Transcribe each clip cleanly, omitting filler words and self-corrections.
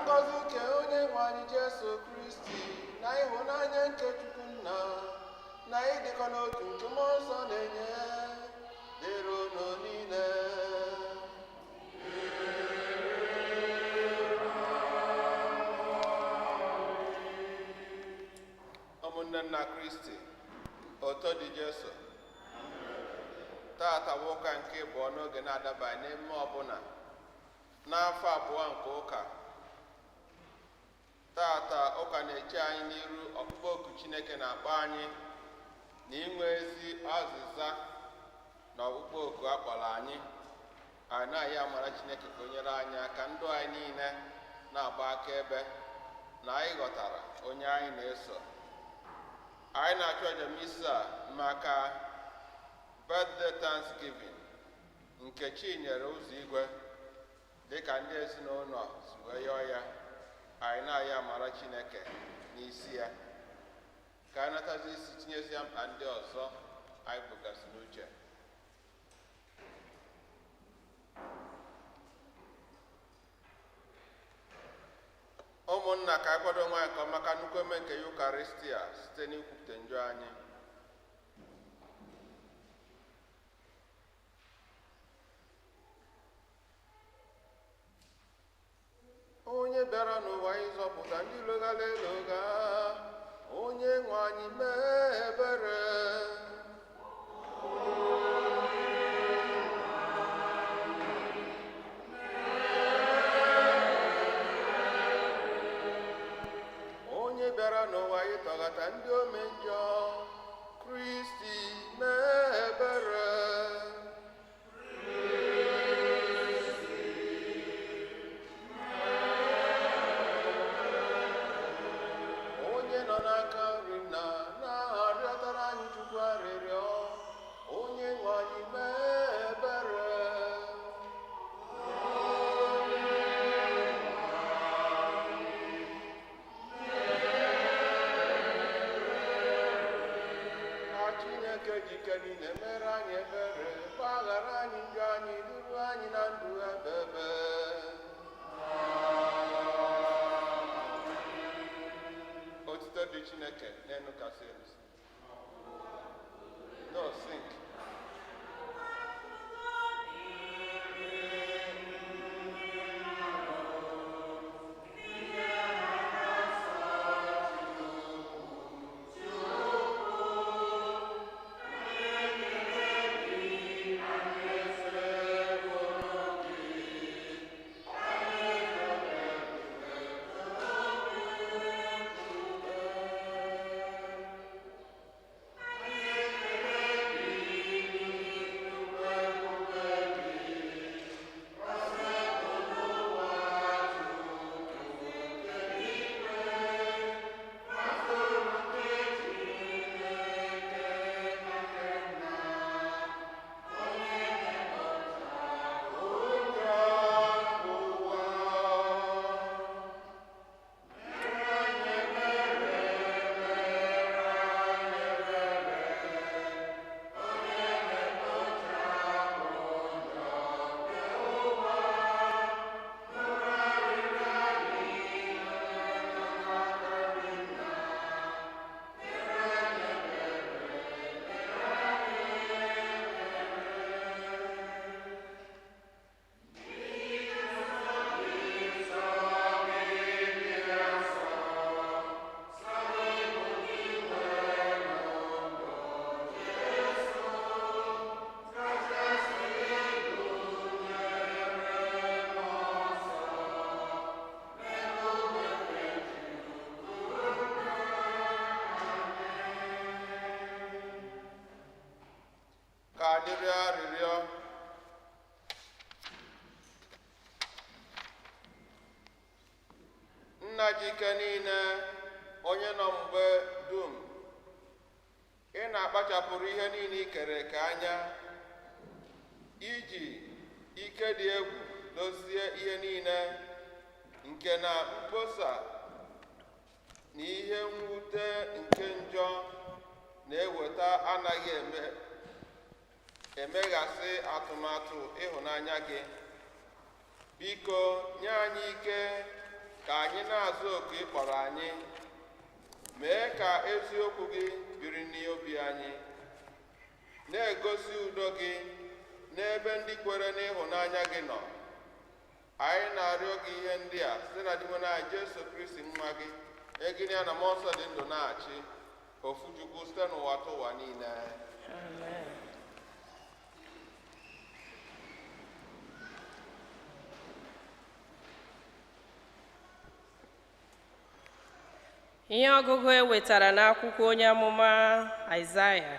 Ngọzi nke onye nwe anyị Jesu Kristi na ịhụnanya nke Chukwu Nna na ịdịkọ n'otu nke Mmụọ Nsọ na-enye dịrị unu niile. Ụmụnne nna Kristi, oto dị Jesu. Tata bụ ụka nke abụọ n'oge na-adabaghị n'emume ọbụla n'afọ abụọ nke ụka. Tata ụka na-eche anyị n'iru ọkpụkpọ oku Chineke na-akpọ anyị na inwe ezi azịza na ọkpụkpọ oku a kpọrọ anyị. Anyị na-ayọ amara Chineke ka o nyere anyị aka ndụ anyị niile na-agba akaebe na anyị ghọtara onye anyị na-eso. Anyị na-achụ aja misa maka birthday Thanksgiving nke Chinyere ụzọ igwe dịka ndị ezinụlọ si wee yọọ ya. Anyị na-ayọ amara Chineke n'isi ya ka anyị natazi isi tinyezi ya mkpa ndị ọzọ anyị bugasị n'uche. Ụmụnna, ka anyị kwado onwe anyị nke ọma maka nnukwu eme nke Yukaristia site n'ikwupụta njọ anyị. Onye bịara n'ụwa ịzọpụta ndị logara eloga, onye nwe anyị mee ebere. Onye bịara n'ụwa ịtọghata ndị ome njọ, Kristi mee ebere. Onye nọ n'aka nri nna na-arịọtara anyị Chukwu arịrịọ, onye nwe anyị mee ebere. Ka Chineke ji ike niile mere anyị ebere, gbaghara anyị njọ anyị, duru anyị na ndụ ebebe. Otuto dị Chineke n'elu kasị elu. No, sink. Ka anyị rịọ arịrịọ. Nna ji ike niile, onye nọ mgbe dum, ị na-akpachapụrụ ihe niile i kere eke anya, iji ike dị egwu dozie ihe niile nke na mkposa na ihe mwute nke njọ na-eweta anaghị emeghasị atụmatụ ịhụnanya gị. Biko nye anyị ike Ka anyị na-aza oku ị kpọrọ anyị. Mee ka eziokwu gị biri n'obi anyị, na-egosi udo gị n'ebe ndị kwere n'ịhụnanya gị nọ. Anyị na-arịọ gị ihe ndị a site na Dinwenụ anyị Jesu Kristi nwa gị, egini ya na mmụọ nsọ dị ndụ na-achị, ofu Chukwu site n'ụwa tụ ụwa niile. Amen. Ihe ọgụgụ e wetara n'akwụkwọ onye amụma Aịzaya.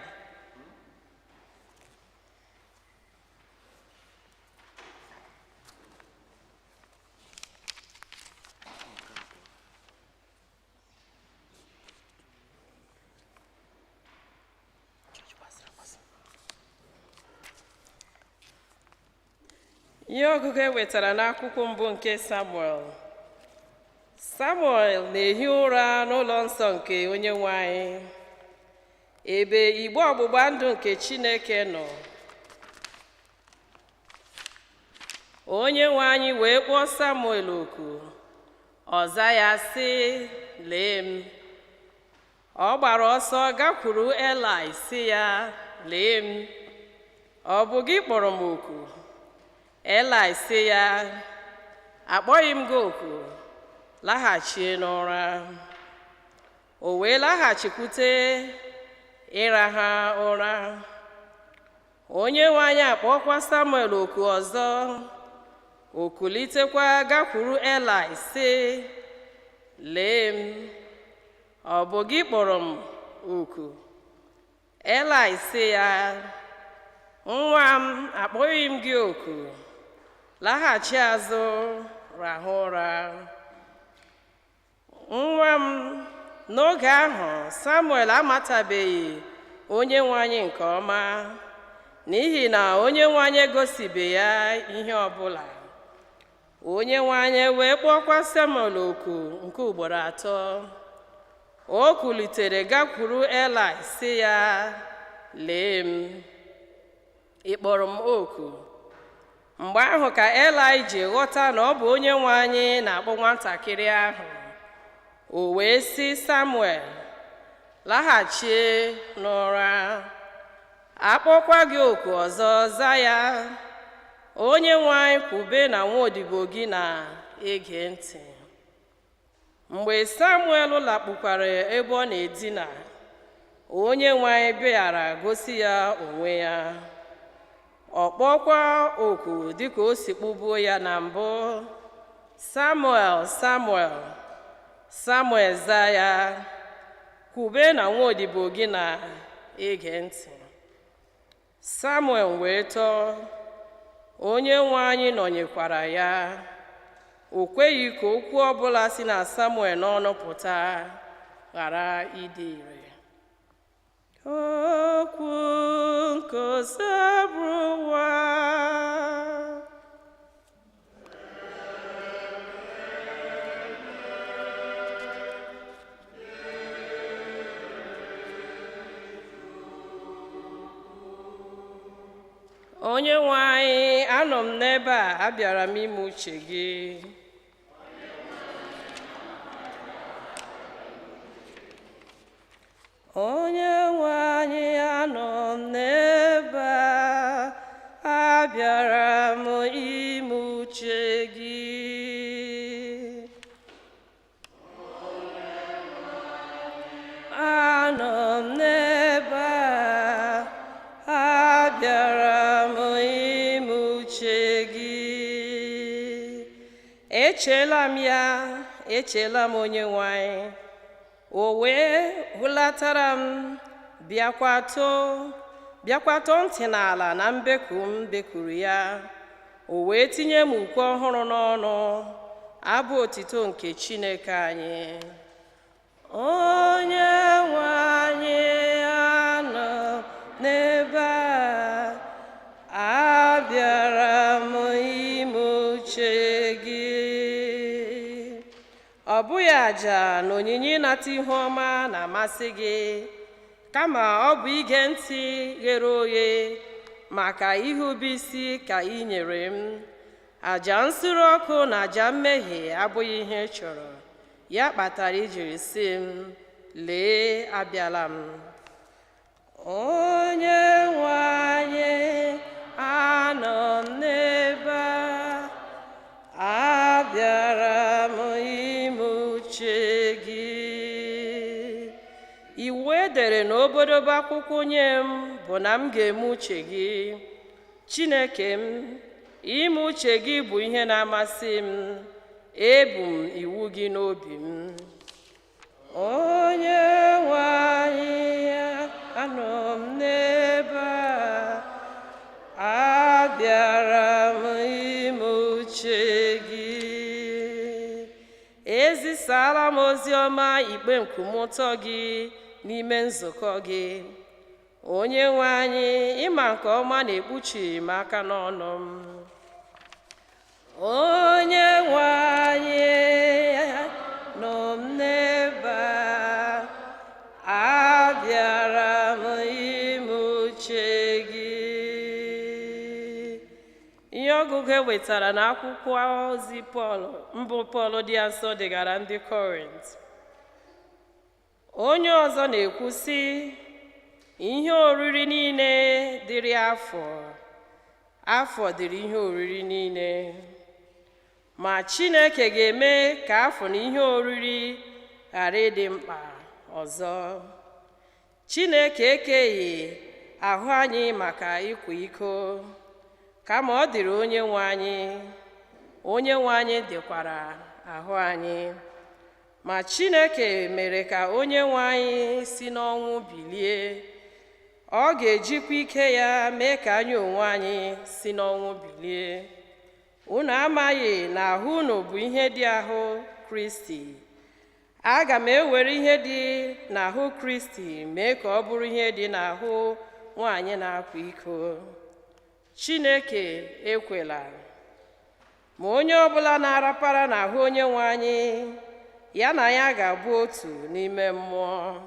Ihe ọgụgụ e wetara n'akwụkwọ mbụ nke Samuel. Samuel na-ehi ụra n'ụlọ nsọ nke Onyenwe anyị, ebe igbe ọgbụgba ndụ nke Chineke nọ. Onyenwe anyị wee kpọọ Samuel oku. Ọ za ya sị, "Lee m." Ọ gbara ọsọ gakwuru Eli sị ya, "Lee m, ọ bụ gị kpọrọ m oku?" Eli sị ya, "Akpọghị m gị oku, laghachie n'ụra." O wee laghachikwute ịraha ụra. Onyenwe anyị akpọkwa Samuel oku ọzọ. O kulitekwa gakwuru Eli sị, "Lee m, ọ bụ gị kpọrọ m oku?" Eli sị ya, "Nwa m, akpọghị m gị oku, laghachi azụ rahụ ụra." Nwa m, n'oge ahụ Samuel amatabeghị Onyenwe anyị nke ọma, n'ihi na Onyenwe anyị egosibe ya ihe ọbụla. Onyenwe anyị wee kpọkwa Samuel oku nke ugboro atọ. O kulitere gakwuru Eli sị ya, "Lee m, ị kpọrọ m oku?" Mgbe ahụ ka Eli ji ghọta na ọ bụ Onyenwe anyị na-akpọ nwatakịrị ahụ. O wee sị Samuel, "Laghachie n'ụra. Akpọkwa gị oku ọzọ, za ya, Onyenwe anyị kwube na nwaodibo gị na-ege ntị." Mgbe Samuel lakpukwara ebe ọ na-edina, Onyenwe anyị bịara gosi ya onwe ya. Ọ kpọkwa oku dịka o si kpọbuo ya na mbụ, "Samuel, Samuel." Samuel zaa ya, "Kwube na nwaodibo gị na-ege ntị." Samuel wee tọọ, Onyenwe anyị nọnyekwara ya. O kweghị ka okwu ọbụla si na Samuel n'ọnụ pụta ghara ịdị ire. Okwu nke Osebụrụwa. Onyenwe anyị, anọ m n'ebe a, abịara m ime uche gị. Onyenwe anyị, anọ m n'ebe a, abịara m ime uche gị. Anọ m n'ebe a, abịara m ime uche gị. Echela m ya, echela m Onyenwe anyị. O wee hulatara m, bịakwa tọọ ntị n'ala na mbeku m bekuru ya. O wee tinye m ukwe ọhụrụ n'ọnụ, abụ otito nke Chineke anyị. Onyenwe anyị, anọ n'ebe a, abịara m ime uche gị. Ọ bụghị àjà na onyinye ịnata ihu ọma na-amasị gị, kama ọ bụ ige ntị ghere oghe maka ihube isi ka ị nyere m. Aja nsure ọkụ na aja mmehie abụghị ihe ị chọrọ. Ya kpatara ijiri sị m, lee, abịala m. Onye nwe anyị, anọ m n'ebe a, abịara m ime uche gị. Iwu edere n'obodobo akwụkwọ nye m bụ na m ga-eme uche gị. Chineke m, ime uche gị bụ ihe na-amasị m. Ebu m iwu gị n'obi m. Onye nwe anyị, anọ m n'ebe a, abịara m ime uche gị. Ezisala m ozi ọma ikpe nkwumụtọ gị n'ime nzukọ gị. Onye nwe anyị, ịma nke ọma na-ekpuchi m aka n'ọnụ m. Onye nwe anyị, nọ m n'ebe a, abịara m ime uche gị. Ihe ọgụgụ e wetara n'akwụkwọ ozi Pọl mbụ Pọl dị asọ degara ndị Kọrint. Onye ọzọ na-ekwu sị, ihe oriri niile dịrị afọ, afọ dịrị ihe oriri niile. Ma Chineke ga-eme ka afọ na ihe oriri ghara ịdị mkpa ọzọ. Chineke ekeghị ahụ anyị maka ịkwa iko, kama ọ dịrị onye nwe anyị, onye nwe anyị dịkwara ahụ anyị. Ma Chineke mere ka onye nwe anyị si n'ọnwụ bilie. Ọ ga-ejikwa ike ya mee ka anyị onwe anyị si n'ọnwụ bilie. Unu amaghị na ahụ unu bụ ihe dị ahụ Kristi? Aga m ewere ihe dị n'ahụ Kristi mee ka ọ bụrụ ihe dị n'ahụ nwaanyị na-akwa iko? Chineke ekwela. Ma onye ọbụla na-arapara n'ahụ onye nwe anyị, ya na ya ga-abụ otu n'ime mmụọ.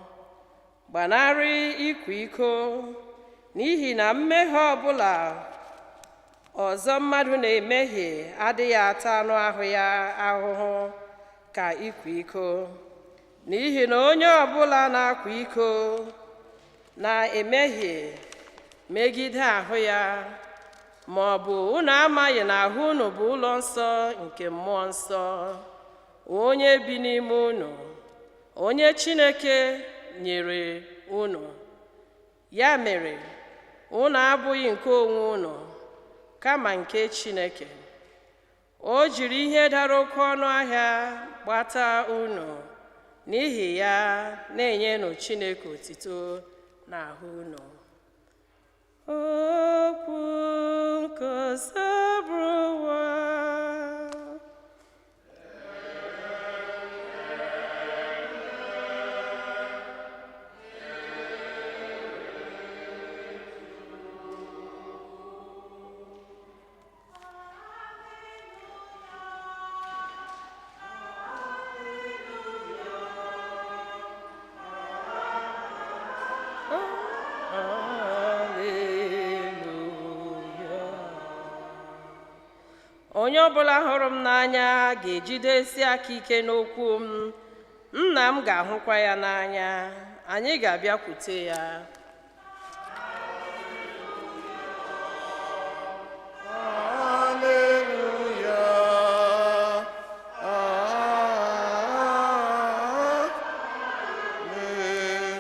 Gbanarị ịkwa iko, n'ihi na mmehie ọbụla ọzọ mmadụ na-emehie adịghị ata anụ ahụ ya ahụhụ ka ịkwa iko. N'ihi na onye ọbụla na-akwa iko na-emehie megide ahụ ya. Ma ọ bụ unu amaghị na ahụ unu bụ ụlọ nsọ nke Mmụọ Nsọ, onye bi n'ime unu, onye Chineke nyere unu? Ya mere, unu abụghị nke onwe unu, kama nke Chineke. O jiri ihe dara oke ọnụ ahịa gbata unu. N'ihi ya, na-enyenụ Chineke otito n'ahụ unu. Okwu nke Osebụrụwa. Haleluya. Onye ọbụla hụrụ m n'anya ga-ejidesi aka ike n'okwu m. Nna m ga-ahụkwa ya n'anya, anyị ga-abịakwute ya. Haleluya.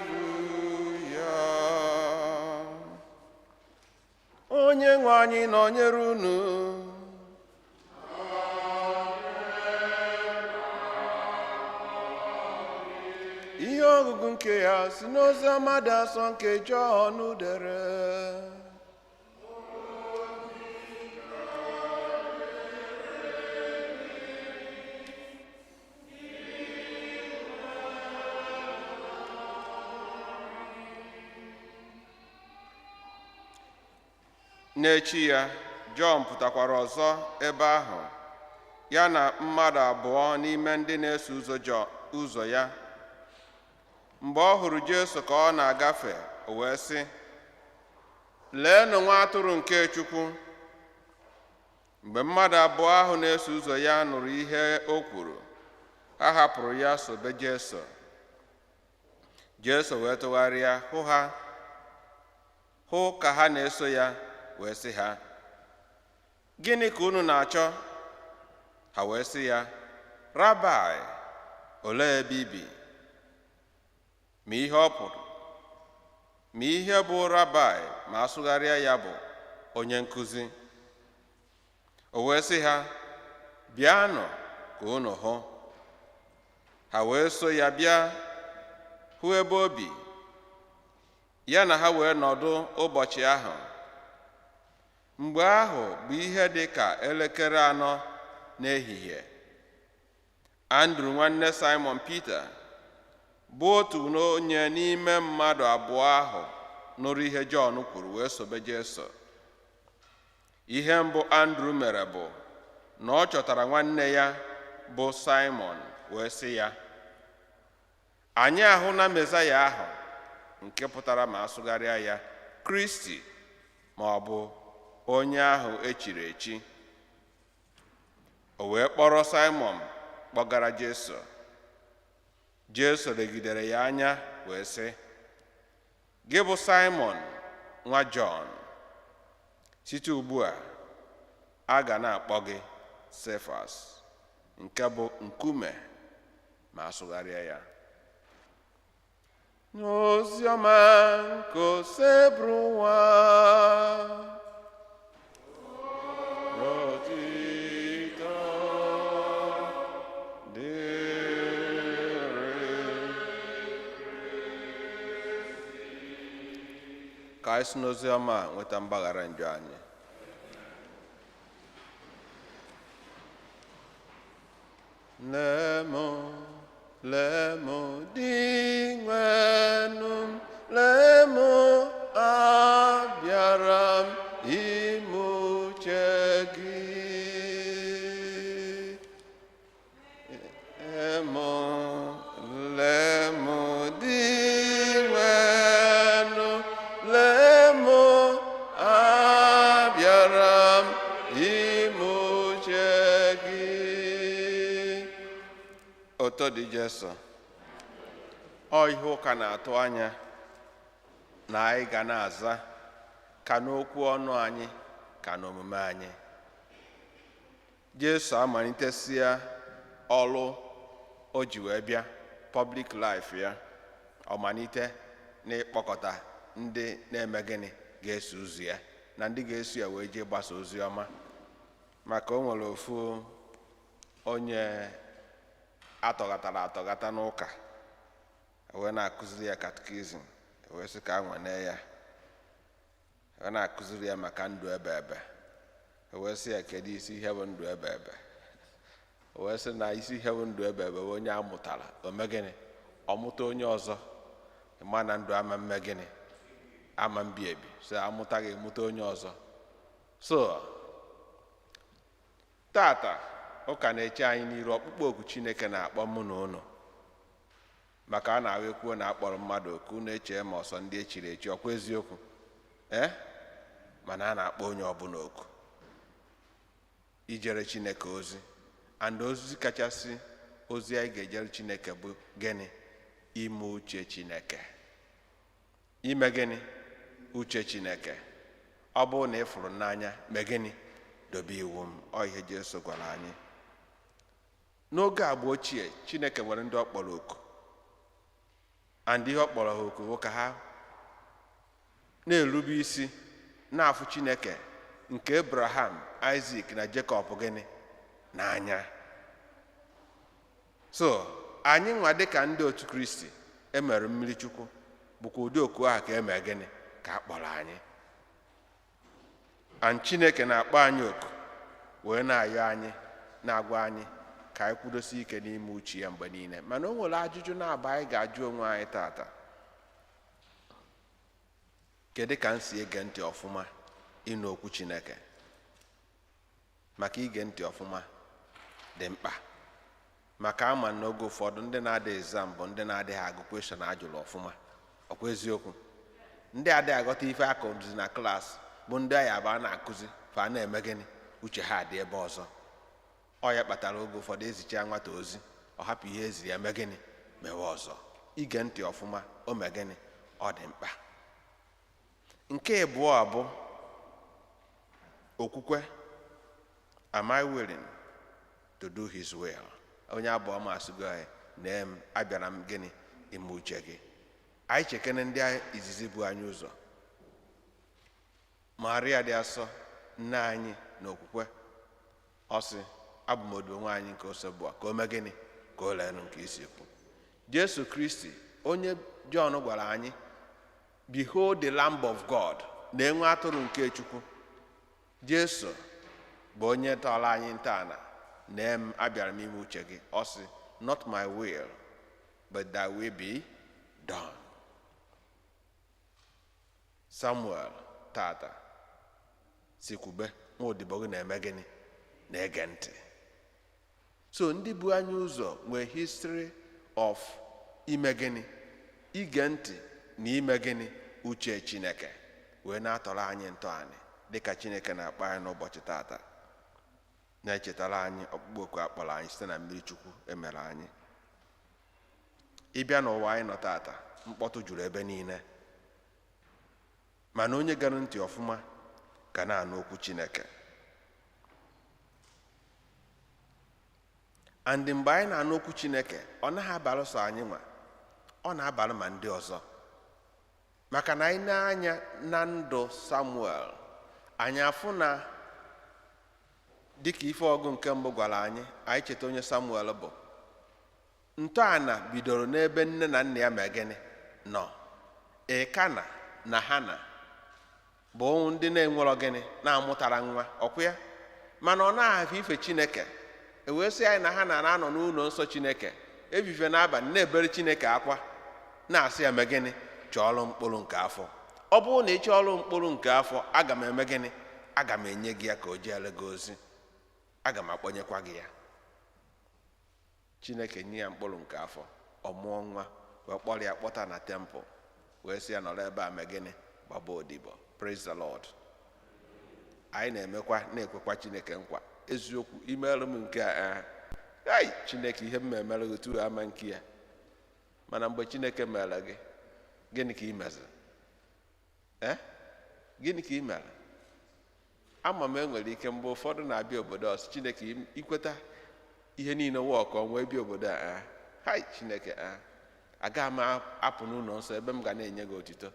Haleluya. Onye nwe anyị nọnyere unu. Ihe ọgụgụ nke ya si n'ozi ọma dị asọ nke Jọn dere. N'echi ya, Jọn pụtakwara ọzọ ebe ahụ, ya na mmadụ abụọ n'ime ndị na-eso ụzọ ya. Mgbe ọ hụrụ Jesu ka ọ na-agafe, o wee sị, "Leenụ nwa atụrụ nke Chukwu." Mgbe mmadụ abụọ ahụ na-eso ụzọ ya nụrụ ihe o kwuru, ha hapụrụ ya sobe Jesu. Jesu wee tụgharịa hụ ha, hụ ka ha na-eso ya, wee sị ha, "Gịnị ka unu na-achọ?" Ha wee sị ya, "Rabai, olee ebe i bi?" Ma ihe ọ pụrụ ma ihe bụ Rabai ma asụgharịa ya bụ onye nkụzi. O wee sị ha, "Bịanụ ka unu hụ." Ha wee so ya bịa hụ ebe o bi, ya na ha wee nọdụ ụbọchị ahụ. Mgbe ahụ bụ ihe dị ka elekere 4 n'ehihie. Andrew nwanne Simon Peter bụ otu onye n'ime mmadụ abụọ ahụ nụrụ ihe Jọn kwuru wee sobe Jesu. Ihe mbụ Andrew mere bụ na ọ chọtara nwanne ya bụ Simon wee sị ya, "Anyị ahụla Mezaya ahụ," nke pụtara ma asụgharịa ya Kristi ma ọ bụ onye ahụ echiri echi. O wee kpọrọ Simon kpọgara Jesu. Jesu legidere ya anya wee sị, "Gị bụ Simon nwa Jọn, site ugbu a a ga na-akpọ gị Sefas," nke bụ nkume ma asụgharịa ya. N'oziọma nke Osebụrụwa. Otito dịrị. Ka anyị si n'oziọma a nweta mgbaghara njọ anyị. Lee lee mụ Dinwenụ m, lee mụ, abịara m ime uche gị. Lee mụ, lee mụ Dinwenụ, lee mụ, abịara m ime uche gị. Oto dị Jesu. Ọ ihe ụka na-atụ anya na anyị ga na-aza ka n'okwu ọnụ anyị ka n'omume anyị. Jesu amalitesia ọlụ o ji wee bịa, public life ya, ọ malite n'ịkpọkọta ndị na-eme gịnị ga-eso ụzọ ya na ndị ga-eso ya wee jee gbasa ozi ọma. Maka o nwere ofu onye atọghatara atọghata n'ụka, wee na-akụziri ya katikizim, wee sị ka a nwane ya, wee na-akụziri ya maka ndụ ebe ebe, wee sị ya kedu isi ihe bụ ndụ ebe ebe, wee sị na isi ihe bụ ndụ ebe ebe bụ onye a mụtara ome gịnị, ọ mụta onye ọzọ, ma na ndụ ama mme gịnị, ama mbi ebi, so amụtaghị mụta onye ọzọ. So tata ụka na-eche anyị n'iru ọkpụkpọ oku Chineke na-akpọ mụ na ụnụ, maka a na-ahụ ekwuo na akpọrọ mmadụ oku na-eche ma ọsọ ndị echiri echi, ọkwa eziokwu mana a na-akpọ onye ọbụla oku ijere Chineke ozi. And ozi kachasị ozi anyị ga-ejere Chineke bụ gịnị? Ime uche Chineke. Ime gịnị? Uche Chineke. Ọ bụrụ na ị fụrụ n'anya, mee gịnị? Dobe iwu m. Ọ ihe Jesu gwara anyị. N'oge agba ochie, Chineke nwere ndị ọ kpọrọ oku, and ihe ọ kpọrọ ha oku bụ ka ha na-erube isi na-afụ Chineke nke Abraham, Isaac na Jacob gịnị n'anya. So anyị nwa dịka ndị otu Kristi emere mmiri Chukwu bụkwa ụdị oku ahụ ka eme gịnị ka a kpọrọ anyị. And Chineke na-akpọ anyị oku wee na-ayọ anyị, na-agwa anyị ka anyị kwudosie ike n'ime uche ya mgbe niile. Mana o nwere ajụjụ na-aba anyị ga-ajụ onwe anyị tata. Kedu ka m si ege ntị ọfụma ịnụ okwu Chineke? Maka ige ntị ọfụma dị mkpa, maka ama n'oge ụfọdụ ndị na-ada exam bụ ndị na-adịghị agụ kweshọn ajụrụ ọfụma, ọkwa eziokwu? Ndị adịghị aghọta ife akụzi na klaasị bụ ndị anyị abụọ na-akụzi fa na-eme gịnị, Uche ha dị ebe ọzọ. Ọ ya kpatara oge ụfọdụ ezicha nwata ozi, ọ hapụ ihe eziri ya, mee gịnị? Mewe ọzọ. Ige ntị ọfụma, o mee gịnị? Ọ dị mkpa. Nke abụọ bụ okwukwe. Am I willing to do His will? Onye abụọ ma asịgo anyị nee m, abịara m gịnị? Ime uche gị. Anyị chekene ndị izizi bụ anyị ụzọ, Maria dị asọ, nne anyị, na okwukwe ọ sị, "Abụ m odibo nwaanyị nke Osebụa, ka o mee gịnị? Ka o leenụ nke isi kwu." Jesu Kristi, onye Jọn gwara anyị, "Behold the Lamb of God," na-enwe atụrụ nke Chukwu. Jesu bụ onye tọrọ anyị ntọala. Nee m, abịara m ime uche gị. Ọ sị, "Not my will, but thy will be done." Samuel tata si kwube, nwa odibo gị na-eme gịnị? Na-ege ntị. So ndị bu anyị ụzọ nwee history of ime gịnị? Ige ntị na ime gịnị? Uche Chineke, wee na-atọrọ anyị ntọanị dịka Chineke na-akpọ anyị n'ụbọchị tata, na-echetara anyị ọkpụkpọ oku akpọrọ anyị site na mmiri Chukwu emere anyị. Ịbịa n'ụwa anyị nọ tata, mkpọtụ juru ebe niile, mana onye gara ntị ọfụma ga na-anụ okwu Chineke. And mgbe anyị na-anụ okwu Chineke, ọ naghị abalụ sọ anyị nwa, ọ na-abalụ ma ndị ọzọ. Maka na anyị na-anya na ndụ Samuel, anyị afụ na dịka ife ọgụ nke mbụ gwara anyị, anyị cheta onye Samuel bụ. Ntọala bidoro n'ebe nne na nna ya ma gịnị nọ. Elkana na Hana bụ ndị na-enwerọ gịnị? Na-amụtara nwa ọkwa ya, mana ọ na-ahafụ ife Chineke. E wee sị anyị na ha na-anọ n'ụlọ nsọ Chineke efife n'abalị, na-ebere Chineke akwa, na-asị ya, mee gịnị? Chọọrọ mkpụrụ nke afọ. Ọ bụrụ na ị chọọrọ mkpụrụ nke afọ, aga m eme gịnị? Aga m enye gị ya ka o jeere gị ozi, aga m akpọnyekwa gị ya. Chineke nye ya mkpụrụ nke afọ, ọ mụọ nwa, wee kpọrọ ya kpọta na temple, wee sị ya nọrọ ebe a, mee gịnị? Gbaba odibo. Praise the Lord. Anyị na-emekwa, na-ekwekwa Chineke nkwa eziokwu, imerụ m nke a, ai Chineke, ihe m emere gị tu ama nke ya. Mana mgbe Chineke mere gị, gịnị ka ị meziri? Ee, gịnị ka ị mere? Ama m enwere ike mgbe ụfọdụ na-abịa obodo ọsị, "Chineke, ikweta ihe niile wọkọ nwee bịa obodo a, hai Chineke, a agaghị m apụ n'ụlọ nsọ ebe m ga na-enye gị otito."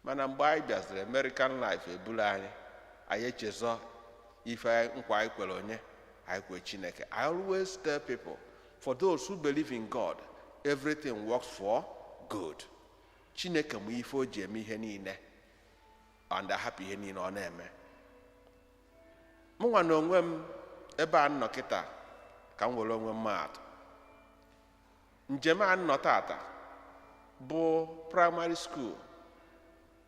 Mana mgbe anyị bịaziri, American life eburu anyị, anyị echezọ ife nkwa anyị kwere onye anyị kwe Chineke. I always tell people, for those who believe in God, everything works for good. Chineke mụ ife o ji eme ihe niile and ahapụ ihe niile ọ na-eme. Mụnwa na onwe m ebe a nọ kịta, ka m were onwe m atụ. Njem a nọ tata bụ primary school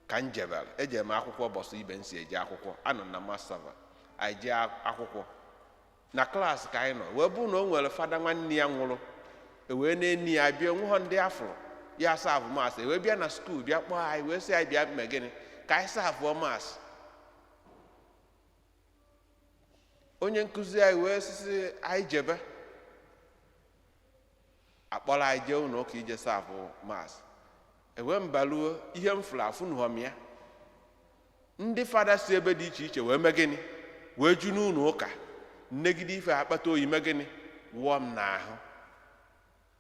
ka m jebere. Eje m akwụkwọ bọsụ ibe m si eje akwụkwọ. Anọ na masava, anyị jee akwụkwọ na klaasị ka anyị nọ, wee bụ na o nwere fada nwanne ya nwụrụ, e wee na-eni ya bịa onwe ha ndị afụrụ ya serve Mass. E wee bịa na school, bịa kpọọ anyị, wee sị anyị bịa mee gịnị? Ka anyị serveụọ Mass. Onye nkụzi anyị wee sịsị anyị jebe, akpọrọ anyị jee ụlọ ụka ije serve Mass. Ewee mbaluo, ihe m fụrụ afụnụghọ m ya. Ndị fada si ebe dị iche iche wee mee gịnị? Wee ju n'ụlọ ụka. Nnegide ife akpata oyi mee gịnị? Wụọ m n'ahụ.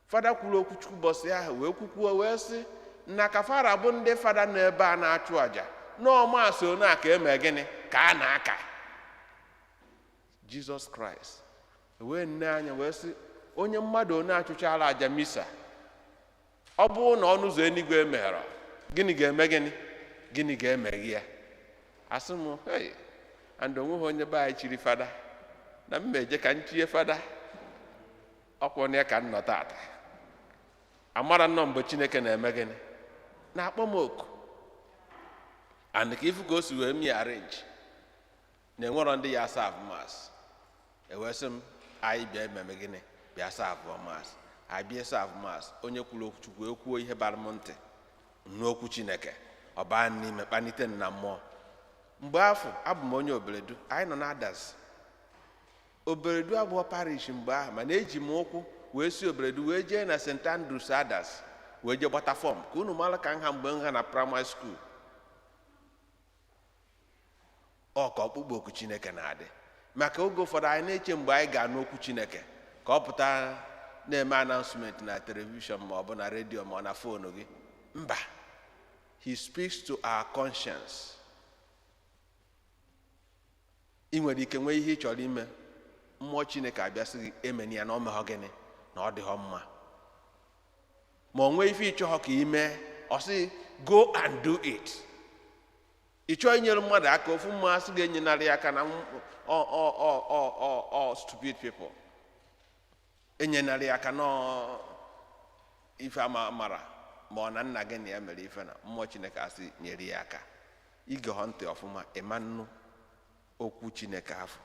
Fada kwuru okwu Chukwu bọsị ahụ, wee kwukwuo, wee sị na kafara bụ ndị fada nọ ebe a na-achụ àjà nọọ Mass one a ka eme gịnị? Ka a na-aka Jizọs Kraịst. Wee nne anya wee sị, onye mmadụ one achụchala àjà misa, ọ bụrụ na ọnụ ụzọ eluigwe emeghere, gịnị ga-eme? Gịnị gịnị ga-emeghe ya? Asị m, hey, and onweghị onye be anyị chiri fada na m eje ka m chie fada. Ọkwụ ya ka m nọ tata, amara nnọọ mgbe Chineke na-eme gịnị? Na-akpọ m oku. And ka ifu ka o si wee mi arrange na enwerọ ndị ya serve Mass, ewee sị m anyị bịa ememe gịnị? Bịa serve Mass. Anyị bịa serve Mass, onye kwuru okwu Chukwu ekwuo ihe bara m ntị n'okwu Chineke, ọ baa n'ime, kpanite m na mmụọ. Mgbe afọ abụ m onye oberedu, anyị nọ na adazi. Oberedu abụọ parish mgbe ahụ, mana eji m ụkwụ wee si Oberedu wee jee na St Andrews Adas wee jee gbata form, ka unu mara ka nha mgbe nha na primary school. Ọ ka ọkpụkpọ oku Chineke na-adị, maka oge ụfọdụ anyị na-eche mgbe anyị ga-anụ okwu Chineke ka ọ pụta na-eme announcement na television ma ọ bụ na redio ma ọ na phone gị. Mba, he speaks to our conscience. Ị nwere ike nwee ihe ị chọrọ ime, mmụọ Chineke abịasị gị emeni ya, na ọ meghọ gịnị, na ọ dịghọ mma. Ma ọ nwee ife ị chọghọ ka ị mee, ọ sị go and do it. Ị chọọ inyere mmadụ aka, ofu mma asị ga-enyenarị ya aka na ọ ọ ọ ọ ọ ọ stupid people enyenarị ya aka nọ ife ama mara, ma ọ na nna gị na ya mere ife, na mmụọ Chineke asị nyere ya aka. Ige họ ntị ọfụma, ịma nnu okwu Chineke afọ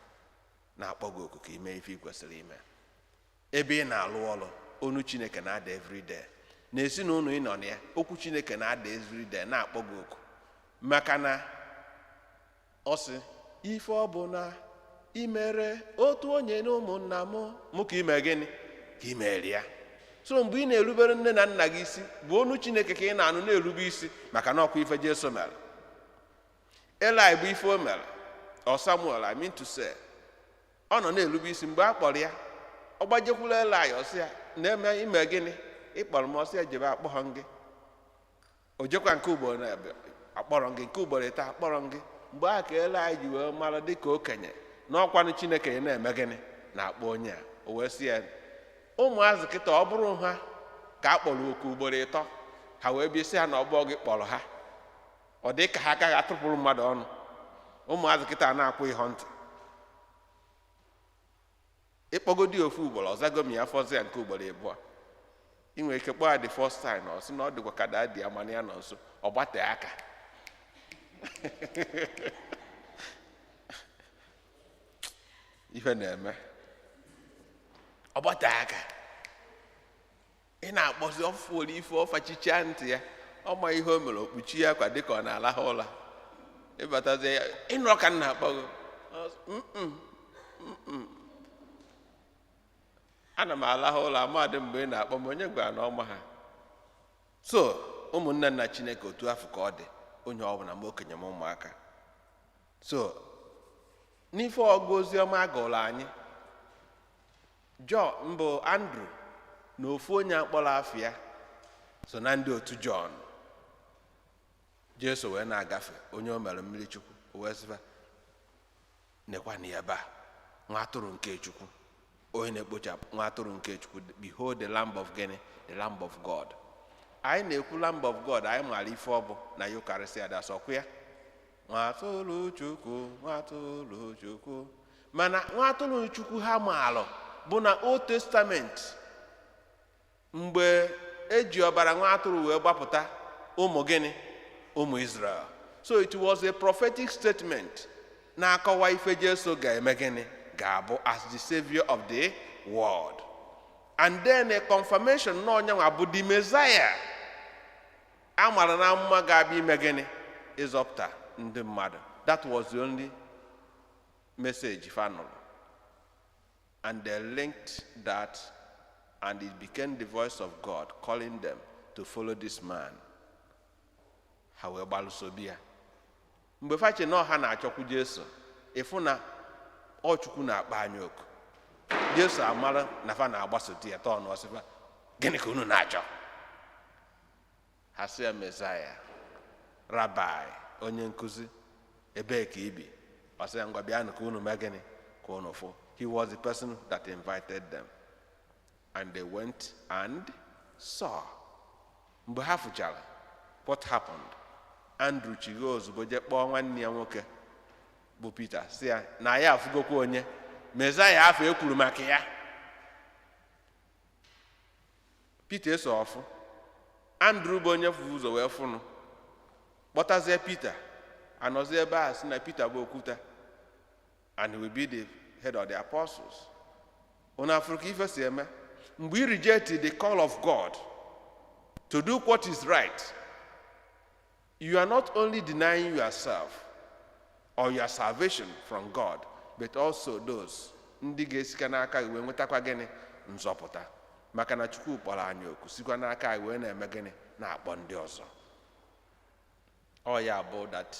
na-akpọ gị oku ka ime ife ị kwesịrị ime. Ebe ị na-alụ ọrụ, onu Chineke na-ada everyday. Na ezinụlọ ị nọ na ya, okwu Chineke na-ada everyday na-akpọ gị oku, maka na ọ sị ife ọ bụ na imere otu onye na ụmụnna m, mụ ka ime gịnị ka ị mere ya. So mgbe ị na-erubere nne na nna gị isi, bụ onu Chineke ka ị na-anụ na-erube isi, maka na ọkwa ife Jesu mere. Eli bụ ife o mere, ọ Samuel, I mean to say, ọ nọ na-erube isi mgbe a kpọrọ ya. Ọ gbajekwula Eli, ọsị ya na-eme ime gịnị ịkpọrọ m? Ọsị ya jebe, akpọghọ gị. O jekwa nke ugboro na akpọrọ gị, nke ugboro ịta akpọrọ gị. Mgbe ahụ ka Eli ji wee mara dịka okenye na ọkwanụ Chineke ya na-eme gịnị na-akpọ onye a. O wee sị ya, ụmụazị kịta, ọ bụrụ ha ka a kpọrọ oku ugboro ịtọ, ha wee bịa sị ha na ọgbọ gị kpọrọ ha, ọ dị ka ha agaghị atụpụrụ mmadụ ọnụ. Ụmụazị kịta na-akwụ ihe ntị, ịkpọgodi ofu ugboro, ọzago m ya, fọzi ya nke ugboro ịbụọ. Ị nwere ike kpọọ ya the first time, ọ sị na ọ dịkwa ka daddy ya, mana ya nọ nso, ọ gbatee aka. Ife na-eme, ọ gbatee aka. Ị na-akpọzi ọfụrụ ife ọfachichaa ntị ya, ọ ma ihe o mere, okpuchi ya akwa dịka ọ na-alahụ ụla. Ịbatazie ya, ịnụ ka m na-akpọ gị, ana m alahụ ụlọ, amadị mgbe ị na-akpọ m, onye gwara na ọma ha. So ụmụnne nna Chineke, otu afọ ka ọ dị onye ọbụla, ma okenye ma ụmụaka. So n'ife ọgụ ozi ọma agụrụ anyị, Jọn mbụ, Andrew na ofu onye akpọrọ afọ ya so na ndị otu Jọn. Jesu wee na-agafe, onye o mere mmiri Chukwu, o wee sịfa nekwa na ebe a nwa atụrụ nke Chukwu, onye na-ekpochapụ, nwa atụrụ nke Chukwu, behold the lamb of gịnị, the lamb of God. Anyị na-ekwu lamb of God, anyị maara ife ọ bụ na Eucharistia dasọkwu ya, nwa atụrụ Chukwu, nwa atụrụ Chukwu. Mana nwa atụrụ Chukwu ha maalụ bụ na Old Testament, mgbe eji ọbara nwa atụrụ wee gbapụta ụmụ gịnị, ụmụ Israel. So it was a prophetic statement na-akọwa ife Jesu ga-eme gịnị, ga-abụ as the savior of the world, and then a confirmation na onye nwa bụ the Messiah a mara na mma ga-abịa ime gịnị, ịzọpụta ndị mmadụ. That was the only message fa nụrụ, and they linked that, and it became the voice of God calling them to follow this man. Ha wee gbalụsobi ya. Mgbe fache na ọha na-achọkwu Jesu, ịfụ na ọ Chukwu na-akpa anyị oku. Jesu amara na fa na-agbasote ya, tọọ n'ọsịfa, gịnị ka unu na-achọ? Ha sị ya, Mesaya, Rabbi, onye nkụzi, ebee ka ị bi? Ọ sị ya, ngwa bịanụ ka unu mee gịnị, ka unu fụ. He was the person that invited them, and they went and saw. Mgbe ha fụchara, what happened? Andrew chigo ozugbo jee kpọọ nwanne ya nwoke bụ Peter, sị ya na ya afụgokwa onye Mesaya afọ e kwuru maka ya. Peter eso ọfụ. Andrew bụ onye fụ ụzọ wee fụnụ, kpọtazie Peter, anọzie ebe a sị na Peter bụ okwuta, and he will be the head of the apostles. Unu afụrụ ka ife si eme mgbe i reject the call of God to do what is right? You are not only denying yourself or your salvation from God, but also those Ndị ga-esika n'aka gị wee nwetakwa gịnị? Nzọpụta. Maka na Chukwu kpọrọ anyị oku sikwa n'aka anyị wee na-eme gịnị? Na-akpọ ndị ọzọ. Ọ ya bụ that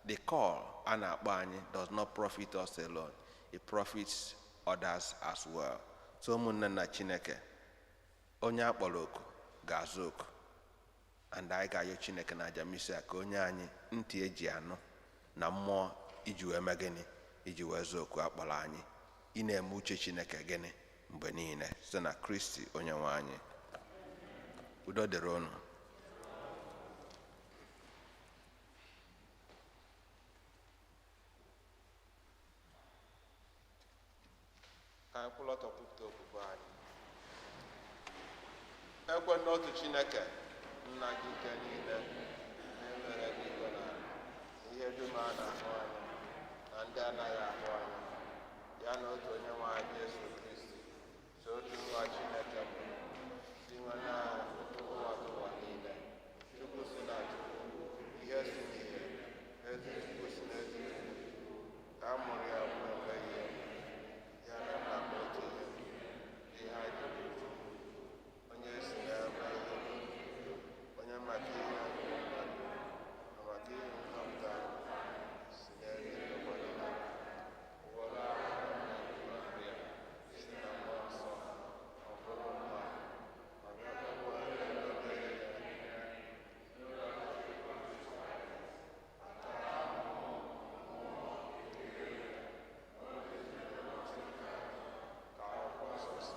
the call a na-akpọ anyị does not profit us alone, it profits others as well. So ụmụnne na Chineke, onye a kpọrọ oku ga-aza oku, and anyị ga-ayọ Chineke na aja misa ka onye anyị ntị eji anụ na mmụọ iji wee mee gịnị? Iji wee zaa oku a kpọrọ anyị, ị na-eme uche Chineke gịnị? Mgbe niile, site na Kristi onye nwe anyị. Udo dịrị unu. Ka anyị kwụrụ ọtọ kwupụta okwukwe anyị. Ekwe n'otu Chineke, nna gị ike niile, na-emere gị igwe na ala, ihe dum a na-ahụ anya na ndị anaghị ahụ anya, ya na otu onye nwe anyị Jesu Kristi, so otu nwa Chineke bụ si nwe na ụwa ụwa niile, Chukwu si na Chukwu, ihe si n'ihe, ezi Chukwu si na ezi Chukwu, a mụrụ ya bụ eme ihe, ya na nna bụ otu ihe, ihe anyị bụ Chukwu, onye si na-eme ihe, onye maka ihe anyị bụ mmadụ, na maka ihe nzọpụta anyị si n'eluigwe gbadata, were ahụ na Maria, si na mmụọ nsọ, ọ bụrụ mma, ma bịakwa ebe ya. Ka akwụkwọ nsọ si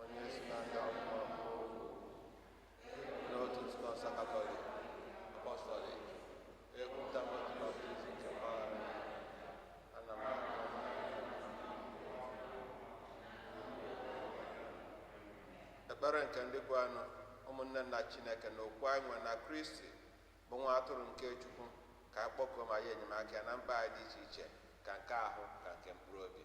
onye si na ndị amụma bụ n'otu nzukọ nsọ Katọlik Apọstọlik, ekwupụta m otu baptizim nke mgbaghara, ana m akpọ ekpere nke ndị bụ anụ. Ụmụnne nna Chineke, na okwu anyị nwere na Kristi bụ nwa atụrụ nke Chukwu, ka a kpọkuo ma ya enyemaka ya na mkpa anyị dị iche iche, ka nke ahụ ka nke mkpụrụ obi.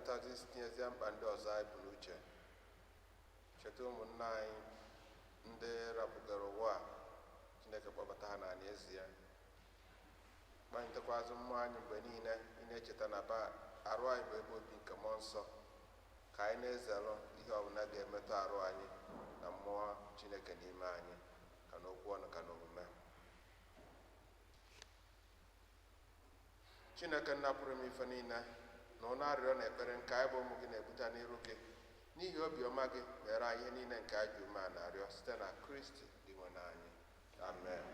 Wedanatazi isi tinyezie mkpa ndị ọzọ anyị bụ n'uche. Cheta ụmụnna anyị ndị rapụgara ụwa a, Chineke kpọbata ha n'ala ezi ya. Kpalitekwazị mmụọ anyị mgbe niile ị na-echeta na ba arụ anyị bụ ebe obi nke mmụọ nsọ, ka anyị na-ezerụ ihe ọbụla ga-emetụ arụ anyị na mmụọ Chineke n'ime anyị, ka n'okwu ọnụ ka n'omume. Chineke nna pụrụ m ife niile na ụnụ arịrịọ na ekpere nke anyị bụ ụmụ gị na-ebute n'iru gị, n'ihi obiọma gị mere anyị ihe niile nke anyị ji umeala na-arịọ site na Kristi Dinwenụ anyị. Amen.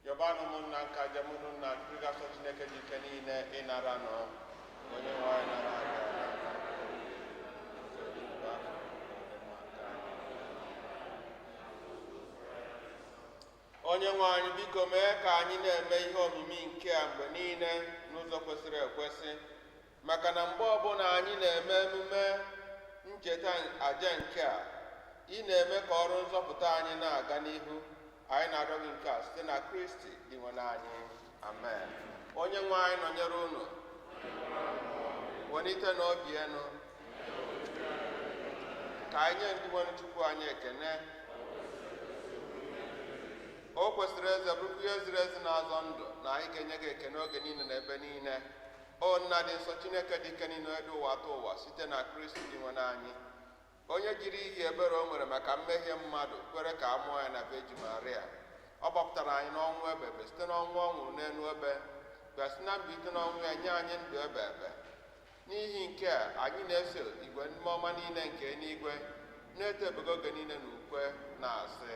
Yọbanụ ụmụnna nka jemunu na tụgasọ Chineke ji ike niile ịnara nọ onye nwe anyị nara aja onye nwe anyị biko mee ka anyị na-eme ihe omimi nke a mgbe niile n'ụzọ kwesịrị ekwesị, maka na mgbe ọbụla anyị na-eme emume ncheta aja nke a, ị na-eme ka ọrụ nzọpụta anyị na-aga n'ihu. Anyị na-arịọ gị nke a site na Kristi Dinwenụ anyị. Amen. Onye nwe anyị nọnyere unu. Welite n'obi enu. Ka anyị nye ndị nwere Chukwu anyị ekene. O kwesịrị eze bụrụkwa ihe ziri ezi na-azọ ndụ na anyị ga-enye gị ekene oge niile na ebe niile. O nna dị nsọ, Chineke dị ike niile, onye dị ụwa atọ ụwa, site na Kristi Dinwenụ anyị, onye jiri ihi ebere o nwere maka mmehie mmadụ kwere ka a mụọ ya na Virgin Maria. Ọ gbapụtara anyị n'ọnwụ ebebe site n'ọnwụ ọ nwụrụ n'elu ebe, bịa si na mbilite n'ọnwụ ya nye anyị ndụ ebebe. N'ihi nke a anyị na-eso igwe mmụọ ọma niile nke eluigwe na-eto ebube oge niile na ukwe na-asị: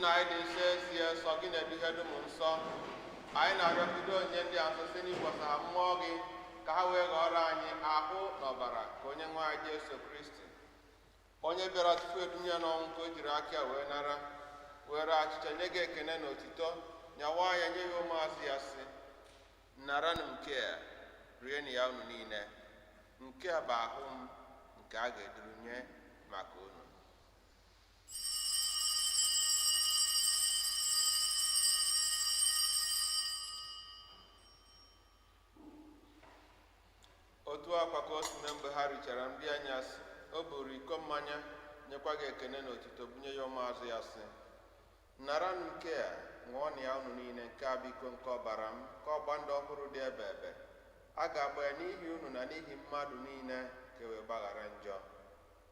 Nna anyị dị nsọ ezie sọ gị na-eduhie dum nsọ. Anyị na-arịọbido onye ndị a nsọ site n'ikwasa ha mmụọ gị ka ha wee ghọrọ anyị ahụ na ọbara ka onye nwe anyị Jesu Kristi, onye bịara tupu edunye ya n'ọnwụ ka o jiri aka ya wee nara, were achịcha nye gị ekene na otito, nyawa ya nye ya ụmụazụ ya sị, naranụ nke a, rienụ ya unu niile, nke a bụ ahụ m nke a ga-eduru nye maka unu. Otu akwa ka o si mee mgbe ha richara nri anyasị, o buru iko mmanya nyekwa gị ekene na otito bunye ya ụmụazụ ya sị, naranụ nke a, ṅụọnụ ya unu niile, nke a bụ iko nke ọbara m, ka ọgba ndụ ọhụrụ dị ebe ebe. A ga-agba ya n'ihi unu na n'ihi mmadụ niile ka e wee gbaghara njọ.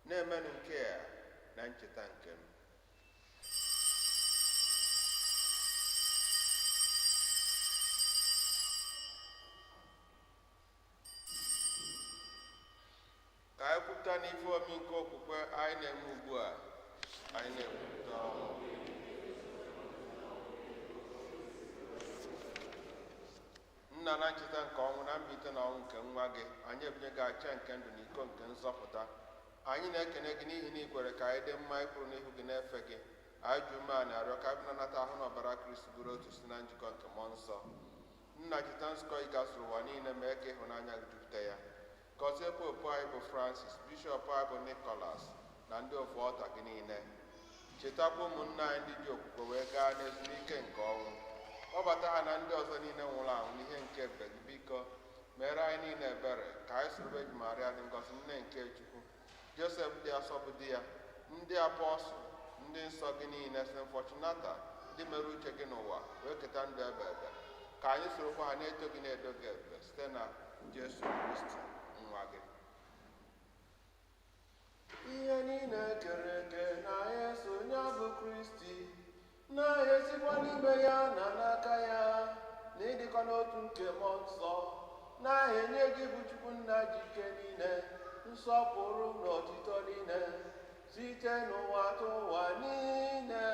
Na-emenụ nke a na ncheta nke m. Ka anyị kwupụta n'ife omi nke okwukwe anyị na-eme ugbu a, anyị na-ekwupụta ọnwụ. Nna, na ncheta nke ọnwụ na mbilite na ọnwụ nke nwa gị, anyị ebunye gị acha nke ndụ na iko nke nzọpụta. Anyị na-ekene gị n'ihi na ị kwere ka anyị dị mma ịkwụrụ n'ihu gị na-efe gị. Anyị ji umeala na-arịọ ka anyị nata ahụ na ọbara Kristi bụrụ otu si na njikọ nke mmụọ nsọ. Nna, cheta nzukọ ị gazuru ụwa niile, mee ka ịhụnanya gị jupụta ya. Gọzie popu anyị bụ Francis, bishọp anyị bụ Nicholas na ndị ofu ọta gị niile. Chetakwa ụmụnna anyị ndị ji okwukwe wee gaa n'ezumike nke ọnwụ. Kpọbata ha na ndị ọzọ niile nwụrụ anwụ n'ihe nke ebube gị. Biko mere anyị niile ebere ka anyị soro Virgin Maria dị ngọzi, nne nke Chukwu, Josef dị asọ bụ di ya, ndị apọstụl, ndị nsọ gị niile, St. Fortunata, ndị mere uche gị n'ụwa wee keta ndụ ebe ebe. Ka anyị sorokwa ha na-eto gị na-edo gị ebube site na Jesu Kristi nwa gị. Ihe niile kere eke na-eso ya bụ Kristi, na-esikwa n'ime ya na n'aka ya, na ịdịkọ n'otu nke mmụọ nsọ, na-enye gị bụ Chukwu nna ji ike niile, nsọpụrụ na otito niile, site n'ụwa tụ ụwa niile.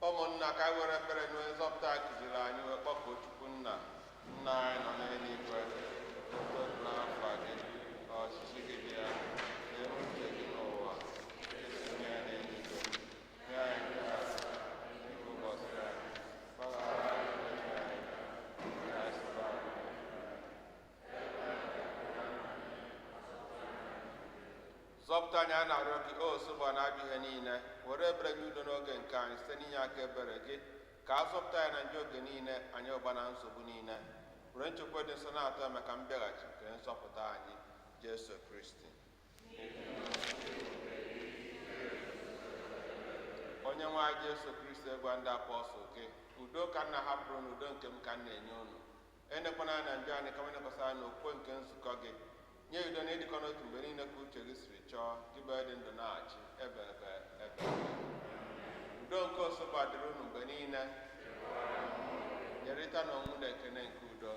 Ụmụnna, ka anyị were ekpere na onye nzọpụta anyị kụziri anyị wee kpọkuo Chukwu nna. Nna anyị nọ n'eluigwe, udo dị n'afa gị, ka ọchịchị gị bịa, ka eme uche gị n'ụwa ka esi eme ya n'eluigwe. Nye anyị taa nri ụbọchị anyị, gbaghara anyị mmehie anyị, dịka anyị si gbaghara ndị Zọpụta anyị, a na-arịọ gị, o Osogbo na-abịa ihe niile, were ebere nye udo n'oge nke anyị site n'inye aka ebere gị, ka a zọpụta anyị na njọ oge niile, anyị ụba na nsogbu niile. Were nchekwa dị nsọ na-atọ maka mbịaghachi nke nzọpụta anyị, Jesu Kristi. Onye nwe anyị Jesu Kristi, gwa ndị apọstụl gị, udo ka nna hapụrụ na udo nke m ka m na-enye unu. Enekwana anya na njọ anyị, kama nekwasị anya n'okwukwe nke nzukọ gị. Nye udo na ịdịkọ n'otu mgbe niile ka uche gị siri chọọ, gị bụ dị ndụ na-achị ebe ebe ebe. Udo nke Osogbo dịrị unu mgbe niile. Nyerịta na onwe na ekene nke udo.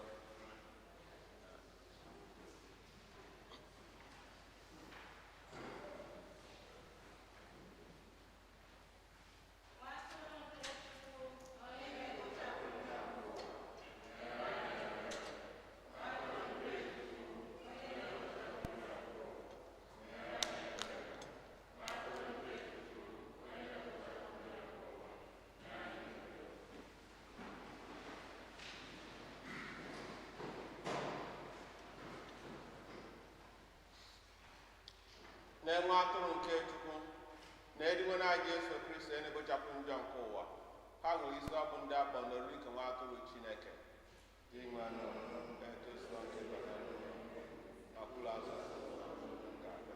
Na-enwe atụrụ nke Chukwu na-ediwe na Jesu Kristi na-ekpochapụ njọ nke ụwa. Ha nwere isi ọ bụ ndị akpọ n'oriri nke nwa atụrụ Chineke. Dị nwe anụ etoso nke bara n'ụwa. N'okpuru azụ ga-aga.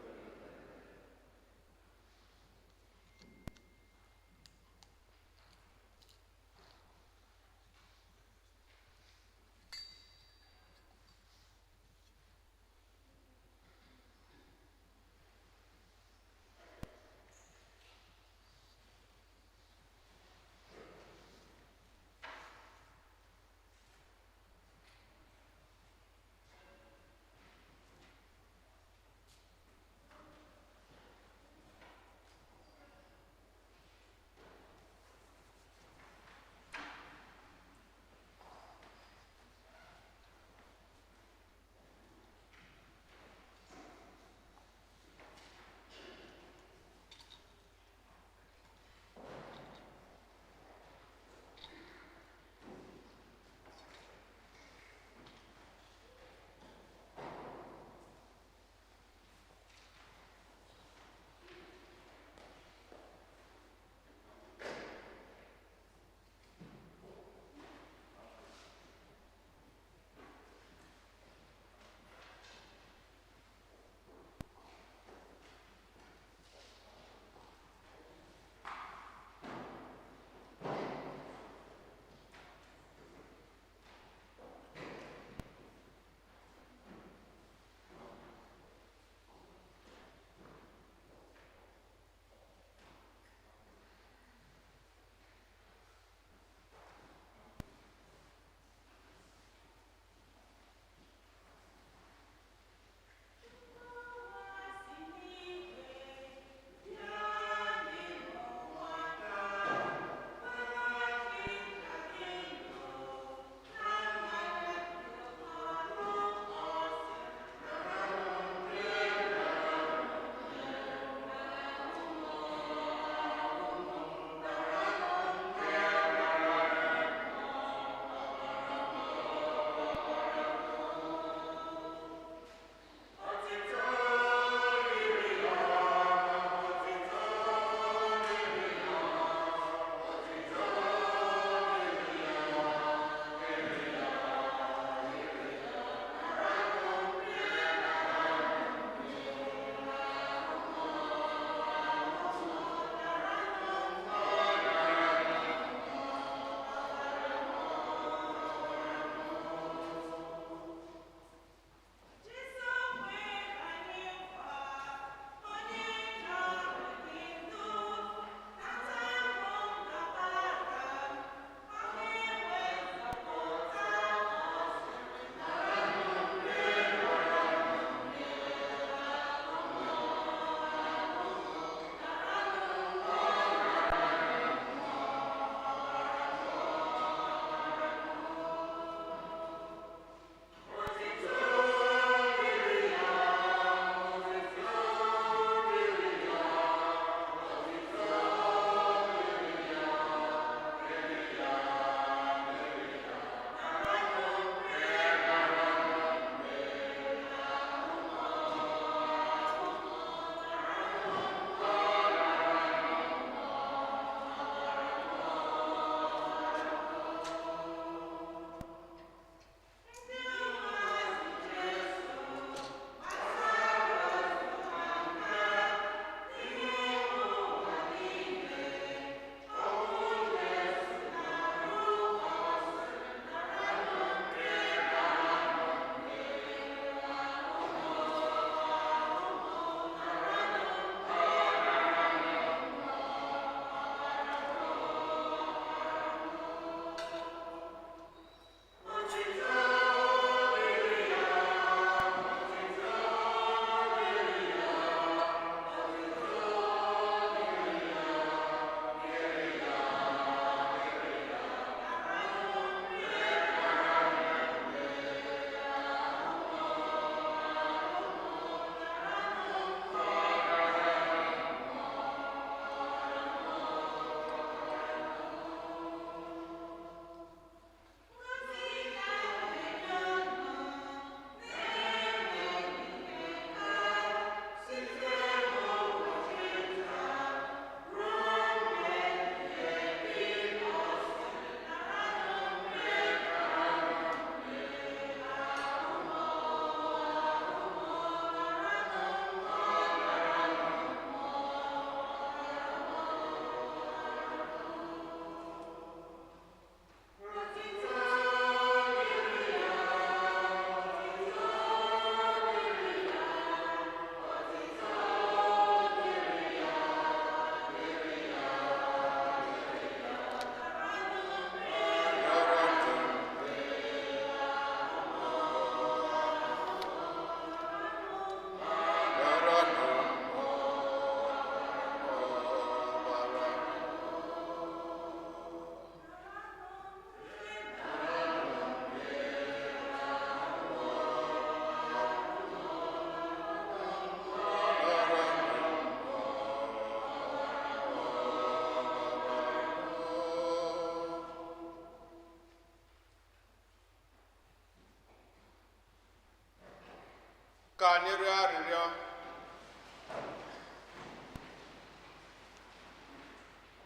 Ka anyị rịọ arịrịọ.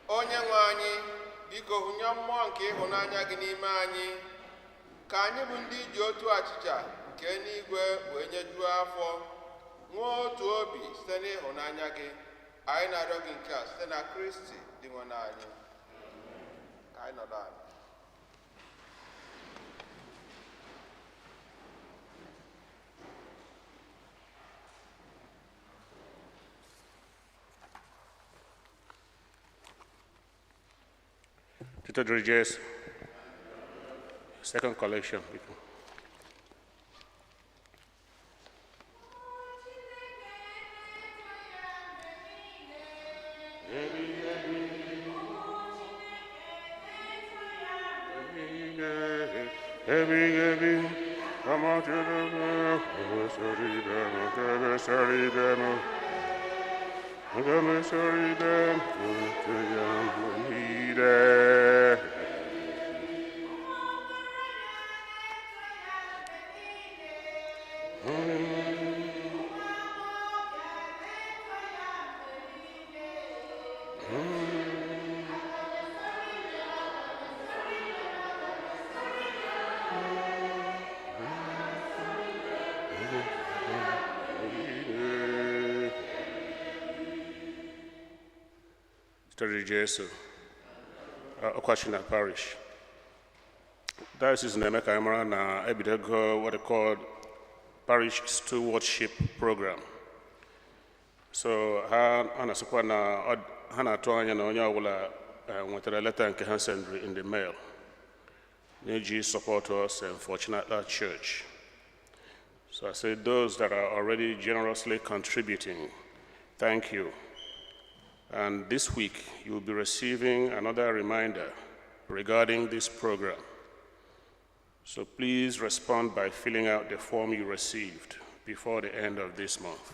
Onye nwe anyị, biko hụnye mmụọ nke ịhụnanya gị n'ime anyị, ka anyị bụ ndị ji otu achịcha nke eluigwe wee nyejuo afọ nwee otu obi site n'ịhụnanya gị. Anyị na-arịọ gị nke a site na Kristi Dinwenụ anyị. Ka anyị nọdụ anyị. Tito dịrị. Second collection, biko. Ebi ebi, Story Jesu, Okwachina Parish. Diocese na-eme ka anyị mara na ebidogo what they call Parish Stewardship Program. So ha na-asịkwa na ha na-atụ anya na onye ọbụla nwetara leta nke ha sendịrị in the mail na-eji support us and Fortunata Church. So I say those that are already generously contributing, thank you. And this week, you will be receiving another reminder regarding this program. So please respond by filling out the form you received before the end of this month.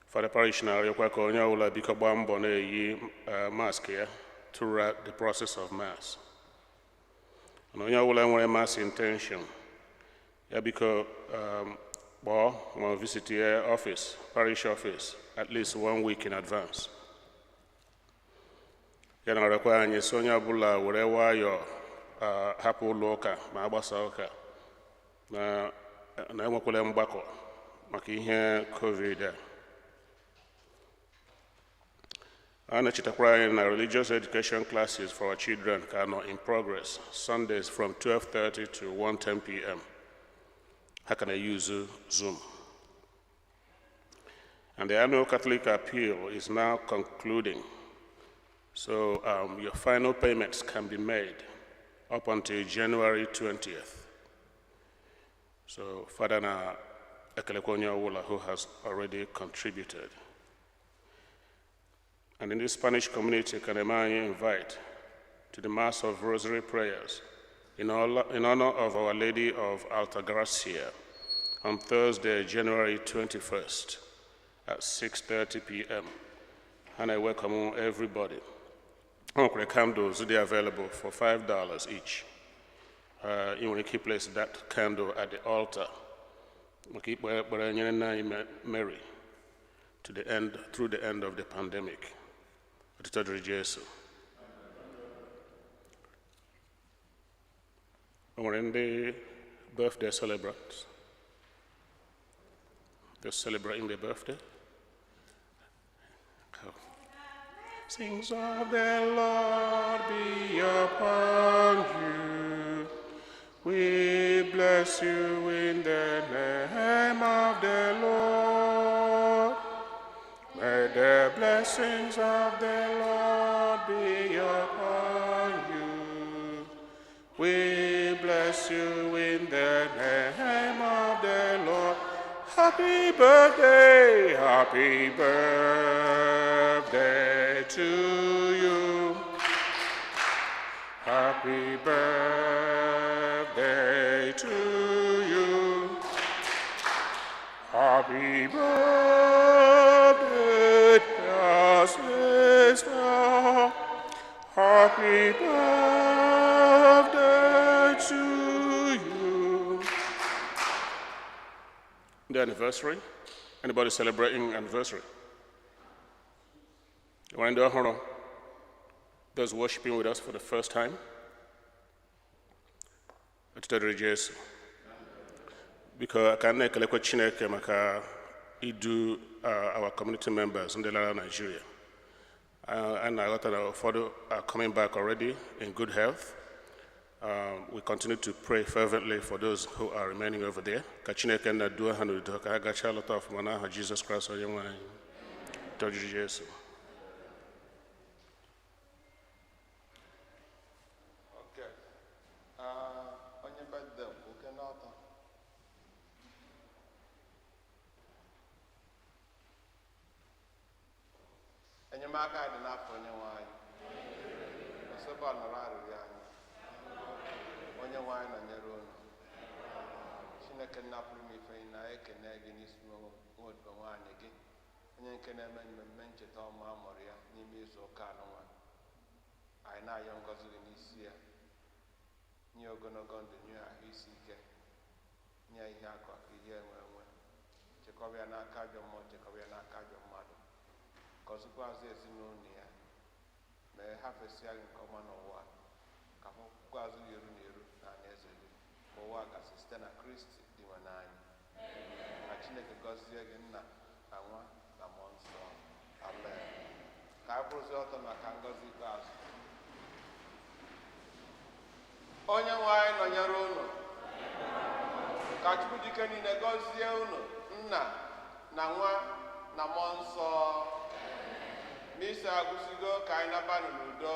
Father Parish na-arịọkwa ka onye ọbụla biko gbaa mbọ na-eyi mask ya throughout the process of Mass. Na onye ọbụla nwere Mass intention, ya biko kpọọ ma visit ya office, parish office, at least one week in advance. Ya na-arịọkwa anyị sị onye ọbụla were nwayọọ hapụ ụlọ ụka ma agbasa ụka na enwekwala mgbakọ maka ihe COVID a. A na-echetakwara anyị na religious education classes for our children ka nọ in progress Sundays from 12:30 to 1:10 p.m. Ha ka na-use Zoom. And the annual Catholic Appeal is now concluding. So your final payments can be made up until January 20th. So Father na ekelekwa onye ọbụla who has already contributed. And in this Spanish community, can I invite to the Mass of Rosary Prayers in honor of Our Lady of Altagracia on Thursday, January 21st at 6:30 p.m. And I welcome everybody. O candles they available for $5 each. You want to keep place that candle at the altar. Maka ikpe ekpere nyere nna anyị Mary to the end, through the end of the pandemic. Otito dịrị Jesu. O nwere ndị birthday celebrants. They're celebrating their birthday. Oh. Blessings of the Lord be upon you. We bless you in the name of the Lord. May the blessings of the Lord be upon you. We bless you in the name of the Lord. Happy birthday, happy birthday to you. Happy birthday to you. Happy birthday, dear sister. Happy birthday to you. The anniversary? Anybody celebrating anniversary? Enwere ndị ọhụrụ? Those worshiping with us for the first time? Otuto dịrị Jesu. Biko, ka m na-ekelekwa Chineke maka idu our community members ndị lara Nigeria. A na-aghọta na ụfọdụ are coming back already in good health. We continue to pray fervently for those who are remaining over there. Ka Chineke na duo ha n'udo ka ha gachaa lọta ọfụma n'aha Jizọs Kraịst onye nwe anyị. Otuto dịrị Jesu. Okay. Onye birthday bụ oke n'ọtọ. Enyemaka anyị dị n'afọ onye nwe anyị. Osebe nọrọ arịrịọ anyị. Onye nwe anyị nọnyere unu. Chineke nnapụrụ m ife na ekene gị n'isi nwa odibo nwaanyị gị, onye nke na-eme mmemme ncheta ọma a mụrụ ya n'ime izu ụka anụnwa. Anyị na-ayọ ngọzi gị n'isi ya, nye ogologo ndụ, nye ahụ isi ike, nye ihe akụ akụ, ihe enwe enwe, chekwaba ya n'aka ajọ mmụọ, chekwaba ya n'aka ajọ mmadụ, gọzikwazị ezinụlọ ya, mee ha fesịa gị nke ọma n'ụwa, ka fụkwazị gị eru na eru na alaeze gị ma ụwa gasị, site na Kristi dị nwe n'anyị. Ka Chineke gọzie gị, Nna na Nwa na Mmụọ Nsọ. Amen. Ka anyị kwụrụzi ọtọ maka ngọzi ikpeazụ. Onye nwe anyị nọnyere unu. Ka Chukwu dike niile gọzie unu, Nna na Nwa na Mmụọ Nsọ. Misa agwụsigo. Ka anyị nabanụ n'udo.